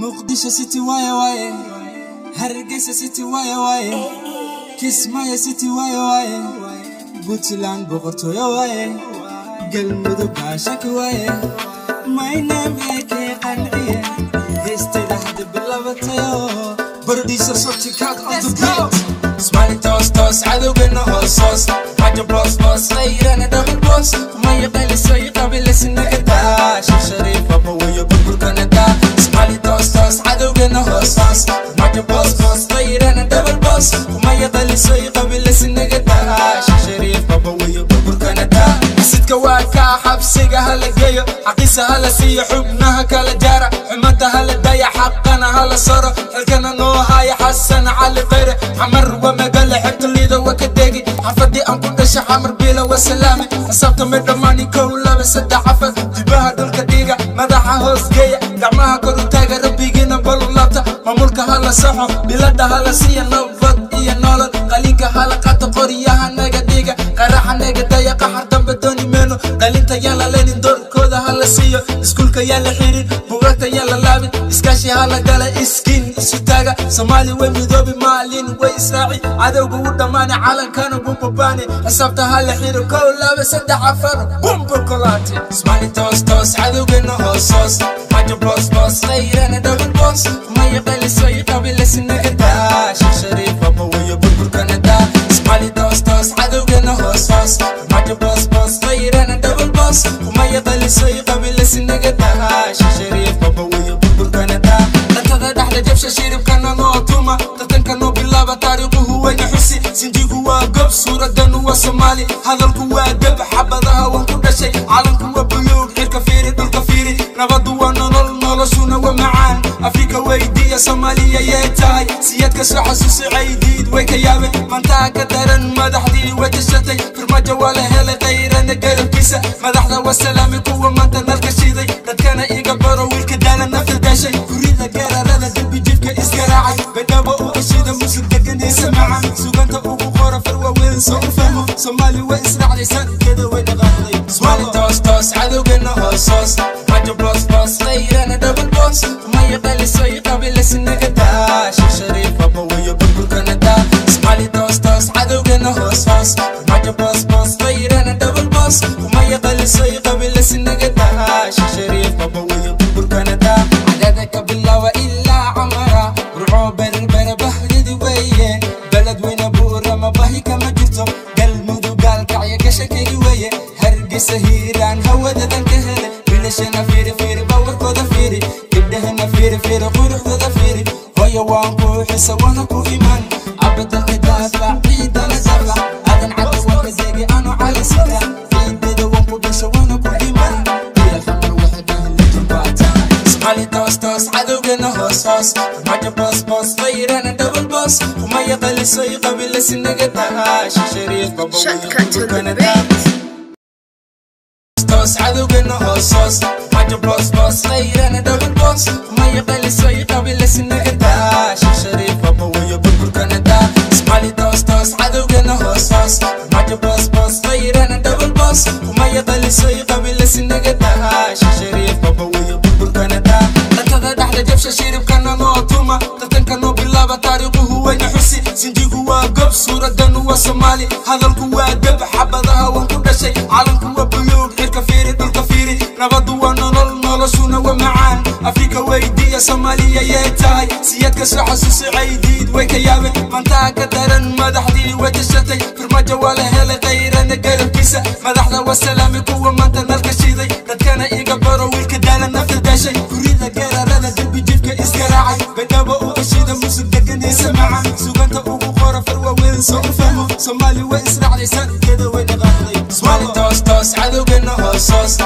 Muqdisho City waaye waaye, Hargeysa City waaye waaye, Kismaayo City waaye waaye, Puntland boqortooyo waaye, Galmudug baashaki waaye. My name AK Qanciye, heestayda hadda bilaabatay. Producer Shortcut on the beat. Smiley toos toos, cadowgana hoos hoos, Majo boss boss, qayrana double boss. Maya qalisay qabilisnaga daa, Sheekh Shariif baba wayo burburkana daa. Smiley toos toos, cadowgana hoos hoos, Majo boss boss, qayrana double boss. Maya qalisay qabilisnaga daa, Sheekh Shariif baba wayo burburkana daa. Sidka waa kaa xabsiga hala geeyo, xaqiisa hala siiyo, xubnaha kala jaara, xumanta hala daya, xaqana hala saro, xilkana noo haya Xasan Cali Khayre. Xamar waa magaala xebta liida waa ka degi, xafadii aan ku dhashay Xamar biila waa salaame. Xisaabta may dhammaani, 1 2 3 4, dibaha dhulka dhiga, madaxa hoos geeya, gacmaha kor u taaga, rabbigiina balu laabta. Maamulka hala saxo, bilada hala siiya, nabad iyo nolol qalinka hala qaato, qoryaha naga dhiga, qaraxa naga daya, qaxar dambe dooni meeno, dhalinta yaan la leenin, doorkooda hala siiyo, iskuulka yaan la xirin, buugagta yaan la laabin, iskaashi hala gala, iskiin isu taaga. Soomaali way midoobi, maalin way israaci, cadowga u dhammaani, calankana buu babaani. Xisaabta hala xiro, 1 2 3 4, bumba kolaate. Soomaali toos toos, cadowgana hoos hoos, Majo boss boss, qayrana double boss. Maya qalisay qabilisnaga daa, Sheekh Shariif baba wayo burburkana daa. Soomaali toos toos, cadowgana hoos hoos, Majo boss boss, qayrana double boss. Maya qalisay qabilisnaga daa, Sheekh Shariif baba wayo burburkana daa. Dhantada dhexda jabsha, shiribkana noo tuma, tartanka noo bilaaba, taariikhuhu wayna xusi. Sinjigu waa gob, suuradanu waa Soomaali, hadalku waa dab, xabadaha waan ku dhashay, calanku waa buluug, cirka fiiri, dhulka fiiri, nabadu waa nolol, noloshuna waa macaan. Afrika weydiiya Soomaaliya yee tahay, siyadka soo xasuusi, caydiid way ka yaabeen, mantaa ka daran, madaxdii way tashatay, Farmaajo waa la helay, qayrana garabkiisa, madaxda waa salaamay, kuwa maanta nalka shiiday, dadkana iga baro, wiilka daala nafta daashay, gurida gaararada dembi jidka isgaraacay, Baydhabo uga shida musug deganaysa maca, suganta ugu qora far waaweyn soo u fahmo, Soomaali way israacday, sankeeda way dhaqaaqday. Soomaali toos toos, cadowgana hoos hoos, Majo boss boss, qayrana double boss. Maya qalisay qabilisnaga daa, Sheekh Shariif baba wayo burburkana daa. Soomaali toos toos, cadowgana hoos hoos, Majo boss boss, qayrana double boss. Maya qalisay qabilisnaga daa, Sheekh Shariif baba wayo burburkana daa. Cadada ka bilaaba ilaa Camara, Burco, Berbera, bahdidi weeye, baled weyna, Buura ma bahi kama jirto, Galmudug, Gaalkacyo gashankaygi weeye, Hargeysa, Hiiraan hawadadan ka hele, bilashana fiiri fiiri, bawarkooda fiiri, gabdhahana fiiri fiiri, quruxdooda fiiri. Hooyo waan ku xisa, waana ku iman, abadalka daafac, ciidana daafac, Aadan Cadda waan ka degi, anu cali sita, ciideeda waan ku dhasho, waana ku iman, wiilal Xamar waxay dhahan lijin. Soomaali toos toos, cadowgana hoos hoos, Majo boss boss, qayrana double boss. Maya qalisay qabilisnaga daa, Sheekh Shariif baba wayo Shortcut to the burburkana daa. beat. Toos, cadowgana hoos hoos, Majo boss boss, qayrana double boss. Maya qalisay qabilisnaga daa, Sheekh Shariif baba wayo burburkana daa. Soomaali toos toos, cadowgana hoos hoos, Majo boss boss, qayrana double boss. Maya qalisay qabilisnaga daa, Sheekh Shariif baba wayo burburkana daa. Dhantada dhexda jabsha, shiribkana noo tuma, tartanka noo bilaaba, taariikhuhu wayna xusi. Sinjigu waa gob, suuradanu waa Soomaali, hadalku waa dab, xabadaha waan ku dhashay, calanku waa buluug, cirka fiiri, dhulka fiiri, nabadu waa nolol, noloshuna waa macaan. Afrika weydiiya Soomaaliya yee tahay, siyadka soo xasuusi, caydiid way ka yaabeen, mantaa ka daran, madaxdii way tashatay, Farmaajo waa la helay, qayrana garabkiisa, madaxda waa salaamay, kuwa maanta nalka shiiday, dadkana iga baro, wiilka daala nafta daashay, gurida gaararada dembi jidka isgaraacay, Baydhabo uga shida musug deganaysa maca, suganta ugu qora far waaweyn soo u fahmo, Soomaali way israacday, sankeeda way dhaqaaqday. Soomaali toos toos, cadowgana hoos hoos.